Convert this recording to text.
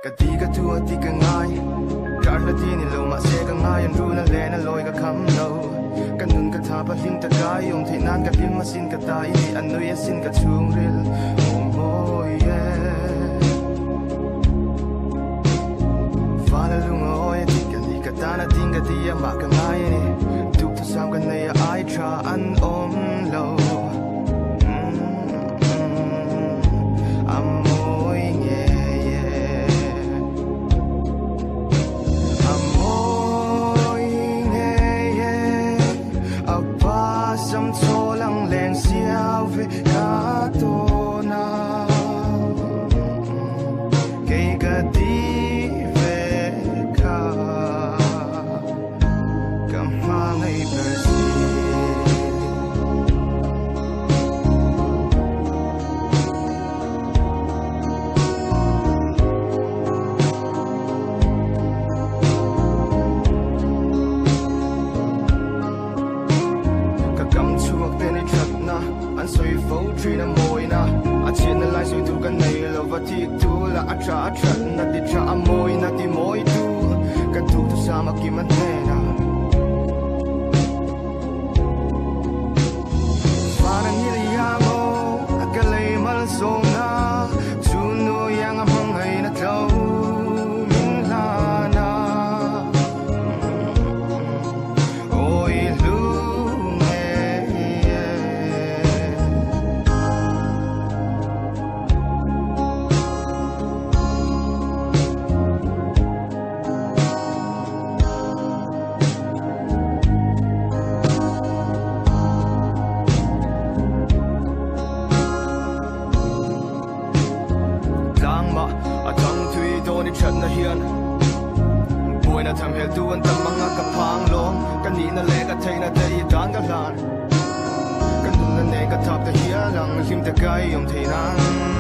Ka ti ka thu a ti ka ngai Kar hla ti ni lo mahse ka ngai an run a len a lawi ka kham lo Ka nun ka thap a hlim ta kai awm theih nan ka hlim asin ka ta i ni a nui asin ka chhungril aw mawi e Vala lung a awi a ti ka ni ka tan a ding ka ti a mah ka ngai a ni Tuk thusam ka nei a ai tha an awm lo A mawi ngei e A mawi ngei e A pa sam chaw lang leng siau ve ka tawn a Kei ka ti ve kha Ka hmangaih ber si. Ka kam chhuak te ni thatna an sawi fo thin a mawina a chhiatna lai sawi tur ka nei lo va thik tu lah a tha a thatna ti tha a mawina ti mawi tu ka duhthusam a kim a hnena. Van a nil iang aw a ka lei malsawmna chu nu iang a hmangaihna tlo min hlan a. Aw i hlu ngei e. Tlangmah a thang thui dawn i thatna hian Buaina tham hel tu an tam anga ka phang lawm Ka nihna leh ka theihna te i tan ka hlan Ka nunna nen ka thap ta hial ang Hlim te ka i awm thei nan.